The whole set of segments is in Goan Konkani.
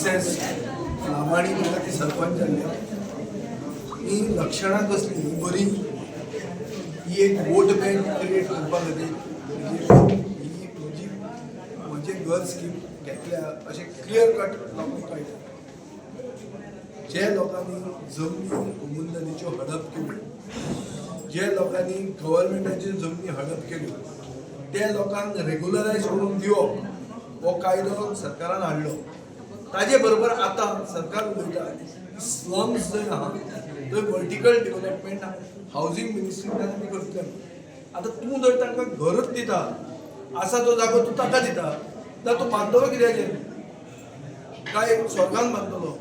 मिसेस लामाणी म्हणटा ती सरपंच जाल्ली. ही लक्षणां कसली ही बरी, ही एक वोट बँक क्रिएट करपा खातीर, म्हणजे ही म्हजी म्हजें घर स्कीम घेतल्या अशें क्लियर कट लोकांक कळटा. जे लोकांनी जमनी गोमंतकाच्यो हडप केल्यो, जे लोकांनी गव्हर्मेंटाच्यो जमनी हडप केल्यो, ते लोकांक रेगुलरायज करून दिवप हो कायदो सरकारान हाडलो. ताजे बरोबर आतां सरकार उलयता की स्लम्स जंय आहा थंय वर्टिकल डेव्हलपमेंट हावजींग मिनिस्ट्रींतल्यान आमी करतले. आतां तूं जर तांकां घरच दिता, आसा तो जागो तूं ताका दिता जाल्यार तूं बांदतलो कित्याचेर? काय स्वर्गान बांदतलो?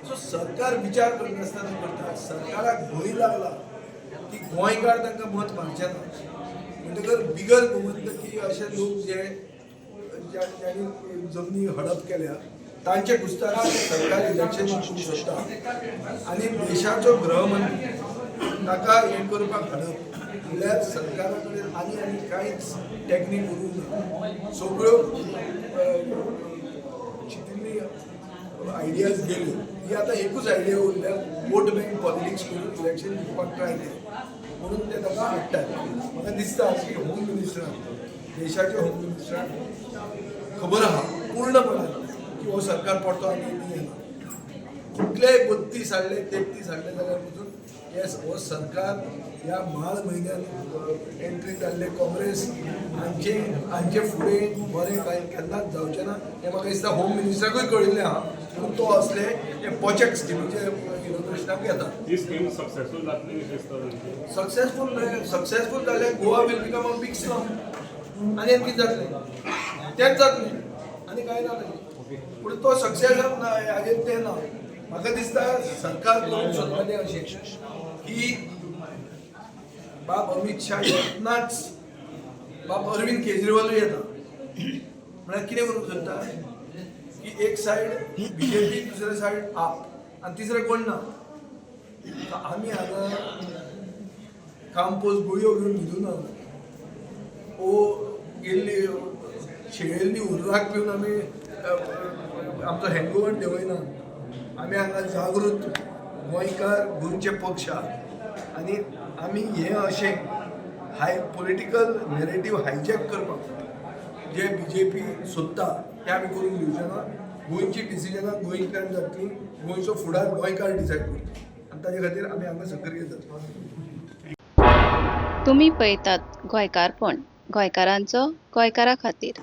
सो सरकार विचार करिनासतना करता. सरकाराक भंय लागला की गोंयकार तांकां मत मारचे ना, म्हणटकर बिगर गोमंतकी अशे लोक जे ज्यांनी जमनी हडप केल्या तांचे कुस्तार सरकार इलेक्शन जिखूंक सोदता. आनी देशाचो गृहमंत्री ताका हें करपाक हाडप म्हणल्यार सरकारा कडेन आनी आनी कांयच टॅक्नीक उरूंक ना. सगळ्यो चितिल्ली आयडियाज गेल्यो. ही आतां एकूच आयडिया उरल्या, वोट बँक पॉलिटिक्स करून इलेक्शन जिखपाक ट्राय केलें म्हणून ते ताका हाडटात. म्हाका दिसता की होम मिनिस्टरान, देशाच्या होम मिनिस्टरान खबर आहा पूर्णपणान की हो सरकार पडतो आनी ती येना. कितलेय 32 हाडले, 33 हाडले जाल्यार पसून येस, हो सरकार ह्या माळ म्हयन्यान एंट्री जाल्ले काँग्रेस हांचे हांचे फुडें बरें कांय केन्नाच जावचें ना हें म्हाका दिसता होम मिनिस्टराकूय कळिल्लें आहा. पूण तो असले हे पोचेक स्किमीचे इनॉग्रेशनाक येता. ही स्कीम सक्सेसफूल जातली अशें दिसता तुमकां? सक्सेसफूल, सक्सेसफूल जाल्यार Goa will become a big slum. आनी कितें जातलें? तेंच जातलें, आनी कांय ना ताजें. पूण तो सक्सेस ना हाजेर तें ना. म्हाका दिसता सरकार करूंक सोदता तें अशें की बाब अमीत शाह येतनाच बाब अरविंद केजरीवालूय येता. म्हळ्यार कितें करूंक सोदता की एक सायड बीजेपी, दुसरे सायड आप आनी तिसरे कोण ना. आमी हांगा काम्पोज गुळयो घेवन न्हिदूना ओ गेल्ली शेळेल्ली उर्राक पिवन आमी आमचो हँगओवर देंवयना. आमी हांगा जागृत गोंयकार, गोंयचे पक्ष आहा आनी आमी हे अशें हाय पॉलिटिकल नॅरेटीव हायजॅक करपाक जे बीजेपी सोदता ते आमी करूंक दिवचे ना. गोंयची डिसिजनां गोंयच्यान जातली. गोंयचो फुडार गोंयकार डिसायड करतलो आनी ताजे खातीर आमी हांगा सक्रीय जातले. तुमी पळयतात गोंयकारपण, गोंयकारांचो गोंयकारा खातीर.